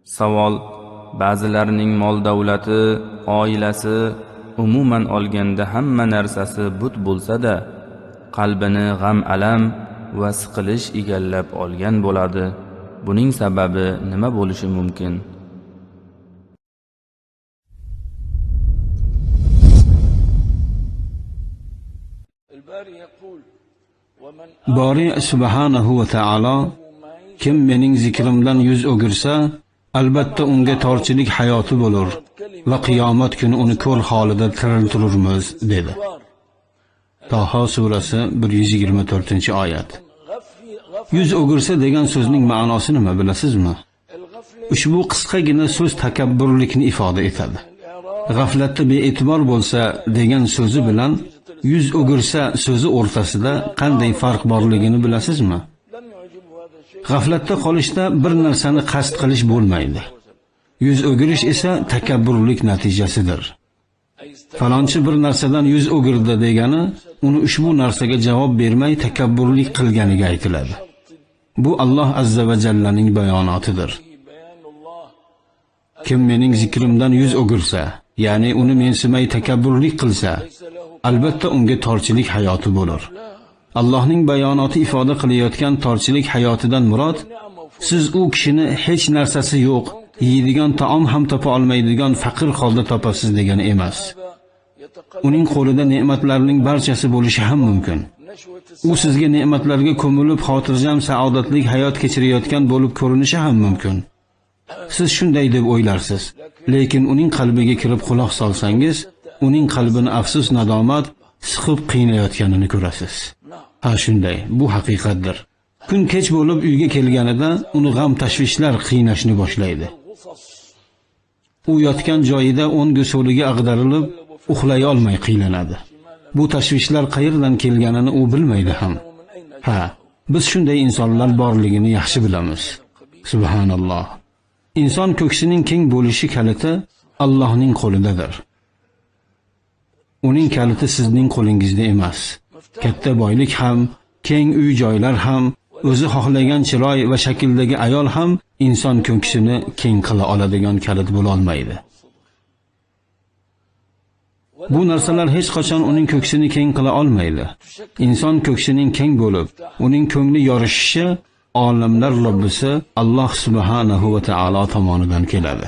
Savol: ba'zilarining mol-davlati, oilasi, umuman olganda hamma narsasi but bo'lsa-da, qalbini g'am-alam va siqilish egallab olgan bo'ladi. Buning sababi nima bo'lishi mumkin? Bori subhanahu va taolo kim mening zikrimdan yuz o'girsa, albatta unga torchilik hayoti bo'lur va qiyomat kuni uni ko'r holida tiriltirurmiz, dedi. Taho surasi 124-oyat. Yuz o'girsa degan so'zning ma'nosi nima bilasizmi? Ushbu qisqagina so'z takabburlikni ifoda etadi. G'aflatda be'tibor bo'lsa degan so'zi bilan yuz o'girsa so'zi o'rtasida qanday farq borligini bilasizmi? G'aflatda qolishda bir narsani qasd qilish bo'lmaydi. Yuz o'girish esa takabburlik natijasidir. Falonchi bir narsadan yuz o'girdi degani uni ushbu narsaga javob bermay takabburlik qilganiga aytiladi. Bu Alloh azza va jallaning bayonotidir. Kim mening zikrimdan yuz o'girsa, ya'ni uni mensimay takabburlik qilsa, albatta unga torchilik hayoti bo'lur. Allohning bayonoti ifoda qilayotgan torchilik hayotidan murod, siz u kishini hech narsasi yo'q, yeydigan taom ham topa olmaydigan faqir holda topasiz degani emas. Uning qo'lida ne'matlarning barchasi bo'lishi ham mumkin. U sizga ne'matlarga ko'milib, xotirjam, saodatli hayot kechirayotgan bo'lib ko'rinishi ham mumkin. Siz shunday deb o'ylarsiz, lekin uning qalbiga kirib quloq solsangiz, uning qalbini afsus, nadomat siqib qiynayotganini ko'rasiz. Ha, shunday, bu haqiqatdir. Kun kech bo'lib uyga kelganida uni g'am tashvishlar qiynashni boshlaydi. U yotgan joyida o'ngu so'liga ag'darilib, uxlay olmay qiylanadi. Bu tashvishlar qayerdan kelganini u bilmaydi ham. Ha, biz shunday insonlar borligini yaxshi bilamiz. Subhanalloh. Inson ko'ksining keng bo'lishi kaliti Allohning qo'lidadir. Uning kaliti sizning qo'lingizda emas. Katta boylik ham, keng uy-joylar ham, o'zi xohlagan chiroy va shakldagi ayol ham inson ko'ksini keng qila oladigan kalit bo'la olmaydi. Bu narsalar hech qachon uning ko'ksini keng qila olmaydi. Inson ko'ksining keng bo'lib, uning ko'ngli yorishishi olamlar Robbisi Alloh subhanahu va taolo tomonidan keladi.